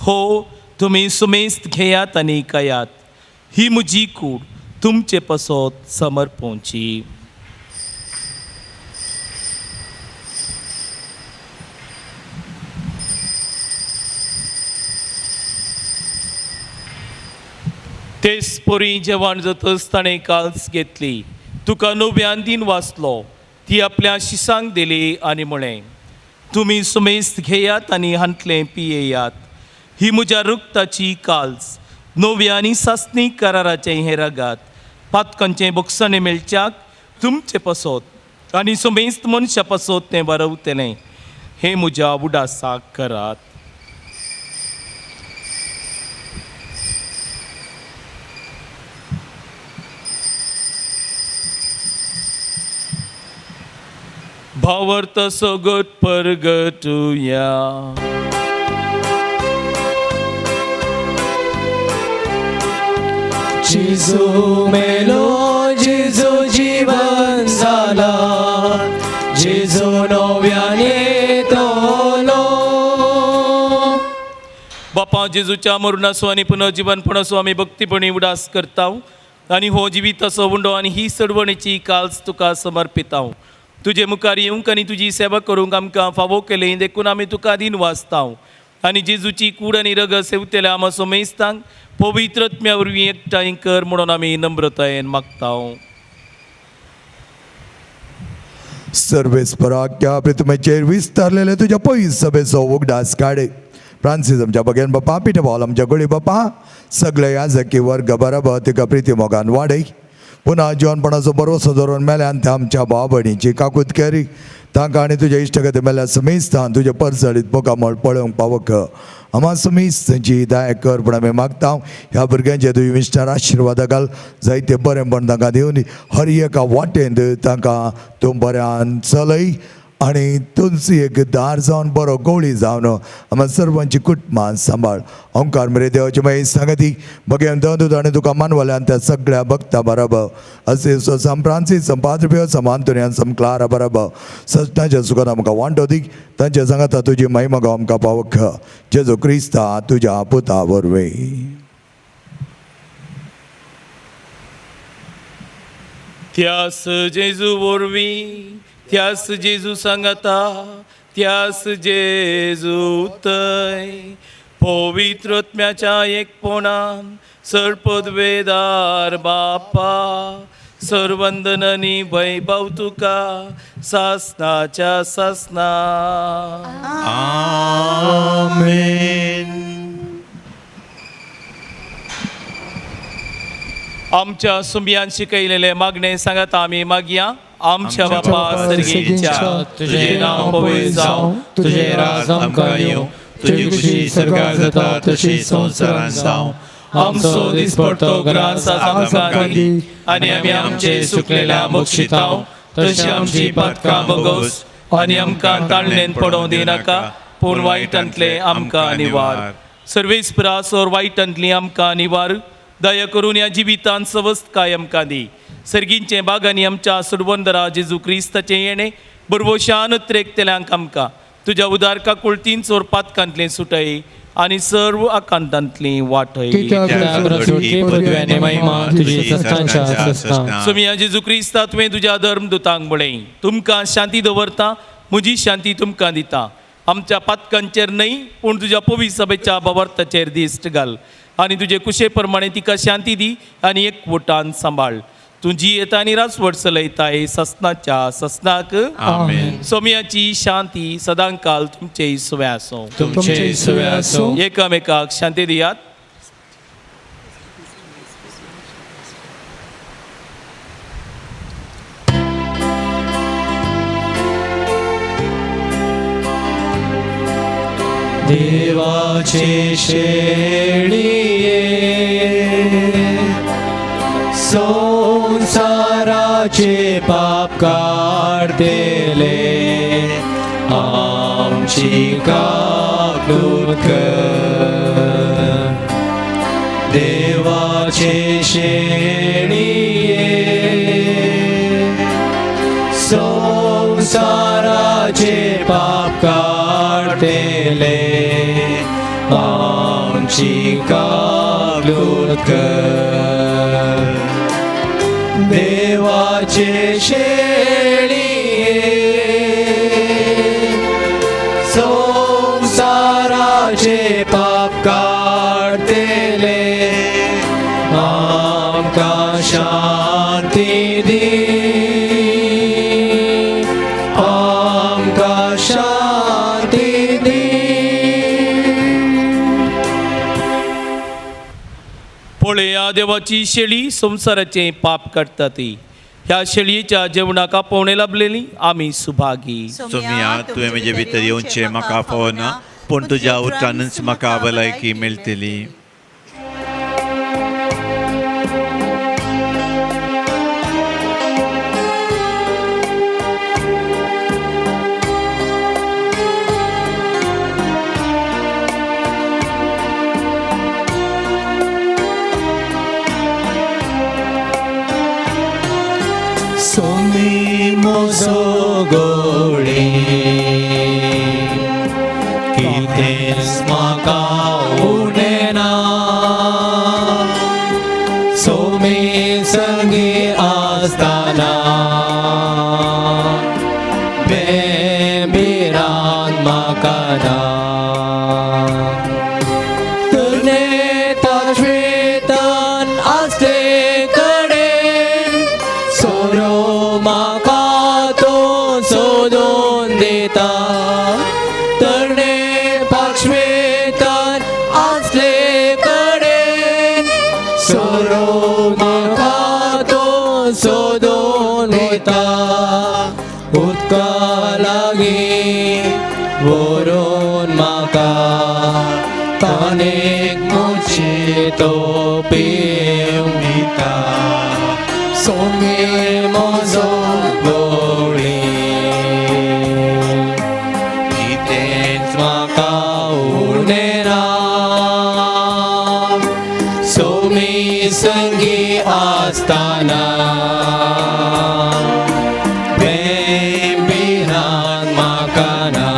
हो तुमी सुमेस्त घेयात आनी खायात, ही म्हजी कूड तुमचे पासत समर्पोवची. तेच परी जेवण जातच ताणें काल्स घेतली, तुका नव्यान दिन वाचलो, ती आपल्या शिसांक दिली आनी म्हळें, तुमी सुमेस्त घेयात आनी हांतलें पियेयात, ही म्हज्या रुक्ताची काल्स, नव्या आनी सासणी कराराचें हें रगात, पातकांचें बोगसणें मेळच्याक तुमचे पासत आनी सुमेस्त मनशा पासत तें बरवतलें, हें म्हज्या उडासाक करात. भावार्थ सगट परगटुया. जेजू मेलो, जेजू जीवन जाला, जेजू नव्याने तोलो. बापा जेजूच्या मरणाचो आनी पुनर्जीवनपणाचो आमी भक्तीपणी उडास करता आनी हो जिविताचो उंडो आनी ही सडवणेची काल्स तुका समर्पिताव. तुजे मुखार येवंक आनी तुजी सेवा करूंक आमकां फावो केलें देखून आमी तुका दिन वाचताव आनी जेजूची कूड आनी रगत सेवतल्या आमा सोमेस्तांक पवित्र आत्म्या वरवीं एकठांय कर म्हणून आमी नम्रतायेन मागताव. सर्वेस्पराच्या पृथ्वीचेर विस्तारलेले तुज्या पयस सभेचो उगडास काडे. फ्रांसीस आमच्या बगेन बापा, पिटर पावल आमच्या गोळी बापा, सगळे याजकी वर्ग बराबर तिका प्रिती मोगान वाडय. पुन्हा जिवनपणाचो भरोसो धरून मेल्यान त्या आमच्या भाव भयणीची काकूत केरी, तांकां आनी तुज्या इश्टगती मेल्या समेस्तान तुजें परजळीत मुखामळ पळोवंक पावक आमा समेस्तांची दया कर म्हूण आमी मागता. ह्या भुरग्यांचे तुजी विस्तार आशिर्वादा घाल, जायते बरेंपण तांकां दिवन हर एका वाटेंत तांकां तूं बऱ्यान चलय आनी तुमची एक दार जावन बरो गोळी जावन आमकां सर्वांची कुटुंबां सांबाळ. ओंकार मरे देवाची मागीर सांगती बगेन दंद आनी तुका मानवल्यान त्या सगळ्या भक्ता बराबर असे सम फ्रांसीस सम पाद्रपियो सम आंतोनियान सम क्लारा बराबर सजनाच्या सुखान आमकां वांटो दी, तांच्या सांगाता तुजी महिमा गांव आमकां पावक जेजू क्रिस्ता तुज्या पुता वरवीं. त्यास जेजू वरवीं, त्यास जेजू सांगता, त्यास जेजू तय पवित्र आत्म्याच्या एकपणान सर्पदवेदार बापा सर्वंदननी वैभव तुका सासनाच्या सासना. आमेन. आमच्या सुंबियान शिकयलेले मागणे सांगता आमी मागया. आमच्या बापा सर्गीच्या, तुझे नांव पवित्र जावं, तुझे राज आमकां येवं, तुजी खुशी स्वर्गार जाता तशी संवसारांत जावं. आमचो दिसपडतो ग्रास आमकां दी आनी आमी आमचे सुकलेल्या बक्षिताव तशी आमची पातकां बगोस आनी आमकां ताळणेन पडोवं दिनाका, पूण वायटांतले आमकां निवार. सर्वेस्परा सोर वायटांतली आमकां निवार. दया करून ह्या जिवितान सवस्तकाय आमकां दी. सर्गींचे बागांनी आमच्या सुडवंदरा जेजू क्रिस्ताचें येणें बरवशान त्रेकतेल्यांक आमकां तुज्या उदार काकुळतीन चोर पातकांतलें सुटय आनी सर्व आकांतांतली वाटय. सोमिया जेजू क्रिस्ता तुवें तुज्या धर्मदुतांक म्हळें, तुमकां शांती दवरता, म्हजी शांती तुमकां दिता. आमच्या पातकांचेर न्हय पूण तुज्या पवित्र सभेच्या भावार्थाचेर दिश्ट घाल आनी तुजे कुशे प्रमाणे तिका शांती दी आनी एकवटान सांबाळ. तुजी येता आनी राजवट चलयताय ससनाच्या ससनाक. आमेन. सोमियाची शांती सदांकाल तुमचे सुवे आसूं. तुमचे सुवे आसूं. एकामेकाक शांती दियात. देवाचे शेळये संसाराचे पाप काडतेले आमची काकूत कर. देवाचे शेळये संसाराचे संवसाराचे पाप काडटले आमची कागलूत कर देवाचे शेळये संवसाराचे पाप काडटले आमकां शांती दी आमकां शांती दी. पळया देवाची शेळी संवसाराचें पाप काडटा ती. ह्या शेळयेच्या जेवणाक आपोवणें लाभलेली आमी सुभागी. सोमिया तुवें म्हजे भितर येवचें म्हाका फावना पूण तुज्या उतरानच म्हाका भलायकी मेळटली. सोमी म्हजो गोळे कितेंच म्हाका उणें ना सोमी संगी आसतना बेबिरान म्हाका ना तरणे ताश्वेतान आसले कडेन सोरो म्हाका तो सोदून दिता तरणे पांचवेतान आसले कडेन सोरो म्हाका तो सोदून दिता उदका लागीं व्हरून म्हाका ताणेक म्हजे तो पिवंक दिता सोमी म्हजो गोळी कितेंच म्हाका उणें ना सोमी संगी आसतना बेबिरान म्हाका ना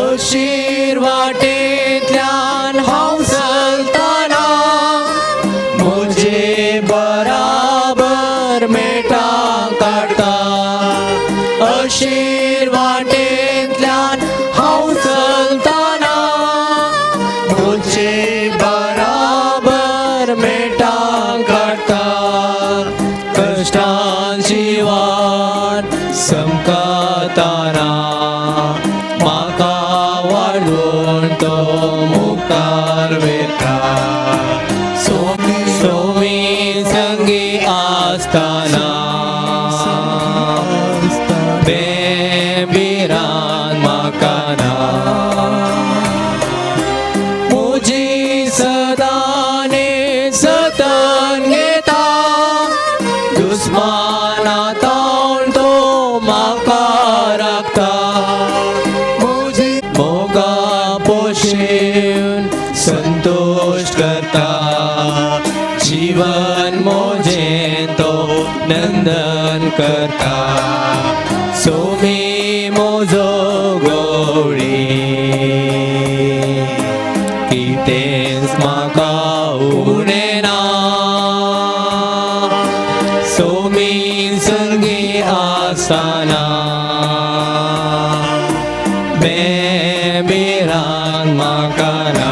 अशीर वाटेंतल्यान हांव चलतना म्हजे बराबर मेटां काडटा अशीर वाटेंतल्यान हांव चलतना म्हजे बराबर मेटां काडटा कश्टांची वाट समकाताना म्हाका वाडोवन तो मुखार वता सोमी संगी आसतना बेबिरान म्हाका ना म्हजी सदाने सतन घेता दुस्माना तावन तो म्हाका राखता म्हजी मोगा पोशेवन संतोश करता जीवन म्हजें तो नंदन करता सोमी म्हजो गोळी कितेंच म्हाका उणें ना सोमी संगी आसतना बेबिरान म्हाका ना.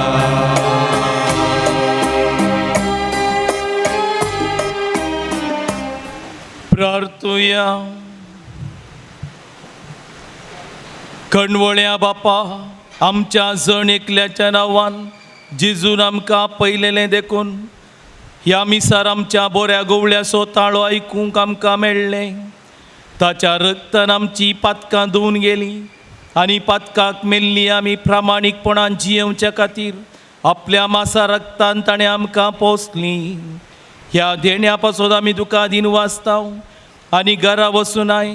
प्रार्थुया. कणवळ्या बापा आमच्या जण एकल्याच्या नांवान जेजून आमकां पयलेलें देखून ह्या मिसार आमच्या बोऱ्या गोवळ्याचो ताळो आयकूंक आमकां मेळ्ळें. ताच्या रक्तान आमची पातकां धुवन गेलीं आनी पातकाक मेल्ली आमी प्रामाणीकपणान जियेवच्या खातीर आपल्या मासा रक्तान ताणें आमकां पोसलीं. ह्या देण्या पासत आमी तुका दिन वाचता आनी घरा वचूनाय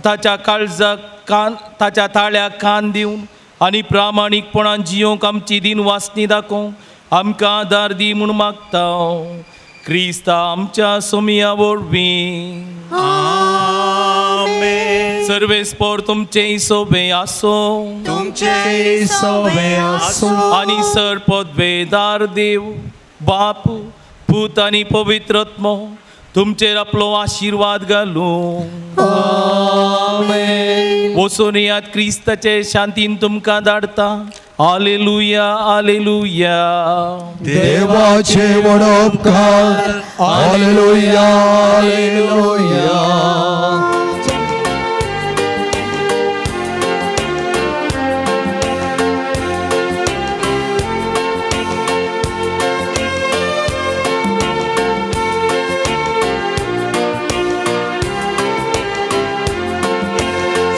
ताच्या काळजाक कान ताच्या ताळ्याक कान दिवन आनी प्रामाणीकपणान जियोंक आमची दिन वाचनी दाखोवंक आमकां आदार दी म्हूण मागता क्रिस्ता आमच्या सोमया वरवीं. आमेन. सर्वेस्पोर तुमचे सोबे आसो. तुमचे सोबे आसूं. आनी सर पदवेदार देव बाप पूत आनी पवित्र आत्मो तुमचेर आपलो आशिर्वाद घालूं. वचून याद क्रिस्ताचे शांतीन तुमकां धाडता. आलेलुया आलेलुया. देवाचे वडोपकार. Hallelujah hallelujah.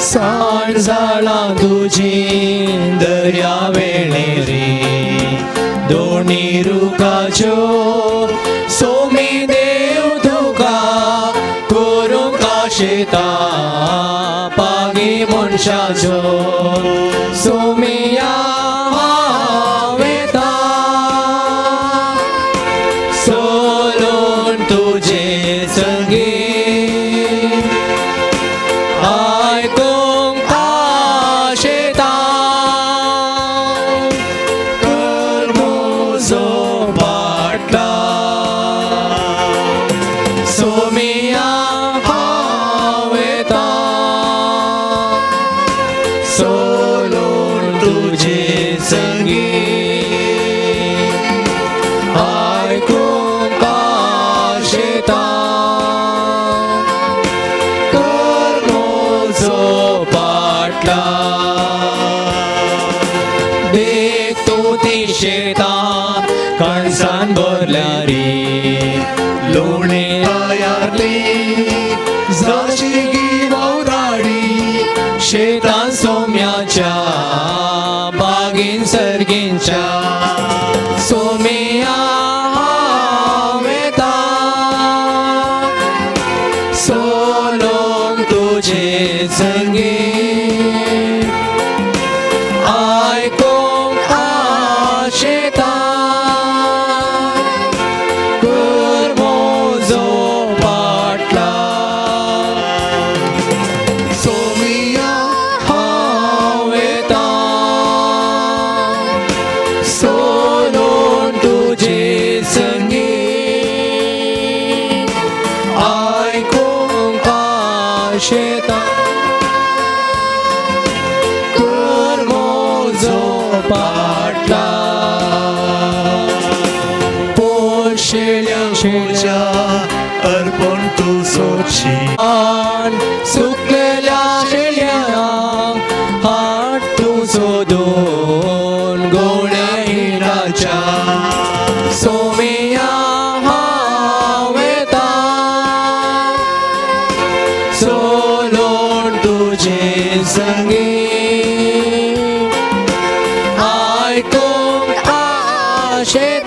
सांड झाडां तुजी दर्या वेळेरी दोणी रुखाच्यो सोमी देव तुका करूंक आशेता पागी मनशाच्यो सोमिया हांव येता सोलून तुजे संगी आयकूंक आशेता कर म्हजो पाटला सोमिया हांव येता सोलून तुजे संगी आयकूंक आशेता कर म्हजो पाटला. देख तूं ती शेतां कणसान भरल्या री लोणी तयारली जाशी गी वावराडी शेतां सोम्याच्या बागेन सर्गींच्या सोमिया हांव येता सोलोंक तुजे संगी आयकूंक आशेता कर म्हजो पाटला सोमिया हांव येता सोलून तुजे संगी आयकूंक आशेता कर म्हजो पाटला. पोशेल्या पूजा अर्पण तूं सोची सुकलेल्या शेळ्यांक हाड तूं सोदून गोड्या हिणाच्या सोमिया हांव येता सोलून तुजे संगी आयकूंक आशेता